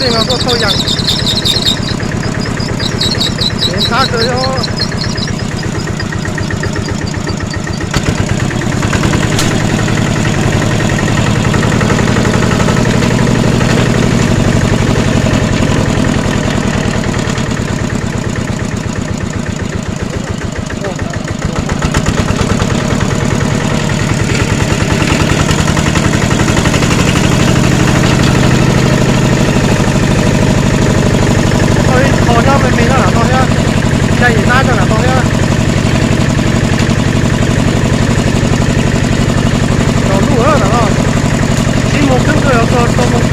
Tej no tuaj thauj yam, kev ntxhab kawg yog. Tau ib qho nyob me me nyob nram no thiab, xya yim hnab nyob nram no thiab. Tsaus ntuj nram no, tsib moos kheeb kawg yuav txog rau moos.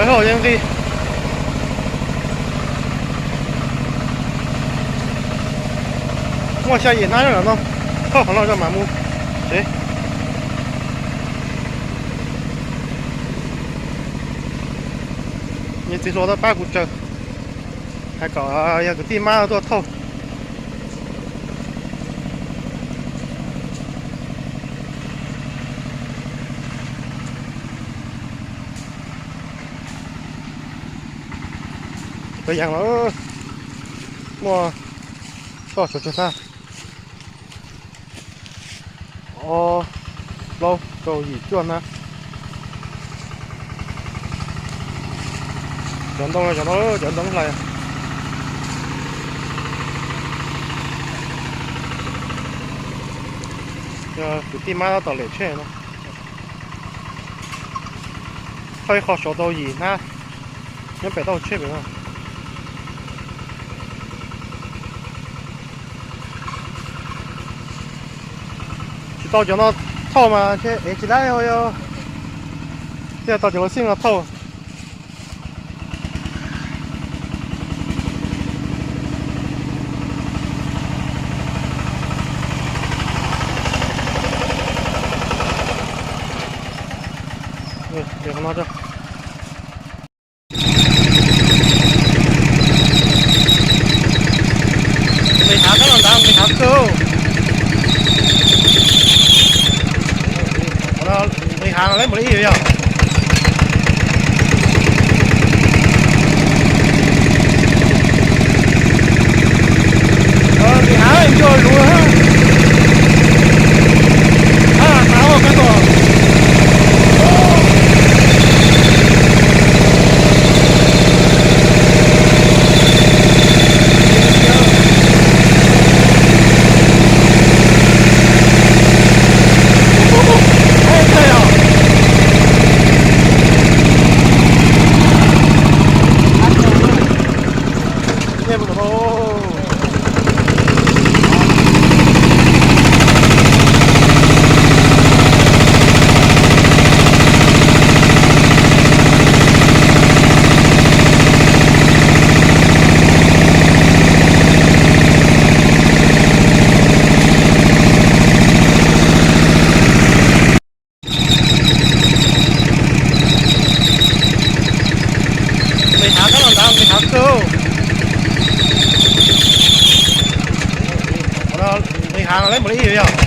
Qhov yeej nqis, muaj xya yim hnab nyob nram no, thauj qhov no tso mam mus tsev. Niag txiv hluas tuaj pab kuv tsaws, hais kom yog kwv tij mab tuaj thauj. Tau yas los muaj toj tsuas tsuag tag. Ob, plaub, rau, yim, cuaj hnab. Cov ntoo no, cov ntoo, cov ntoo hlais. Yog kwv tij mab tab tom lem tsheb no. Thauj ib qho saud tau yim hnab, nyob pem tau tsheb pem no. Tsis tau cov no thauj mas es tsis laib ho yog, thiaj tau cov lawv xij no thauj. Nqis hav kab los ntawd, nqis hav kawg. Nqis hav no lawv mus li yog. Nqis hav ncua luv. Hav hav ua kab tos. Nqis hav kab los ntawd, nqis hav kawg. Nqis hav no lawv mus li yog.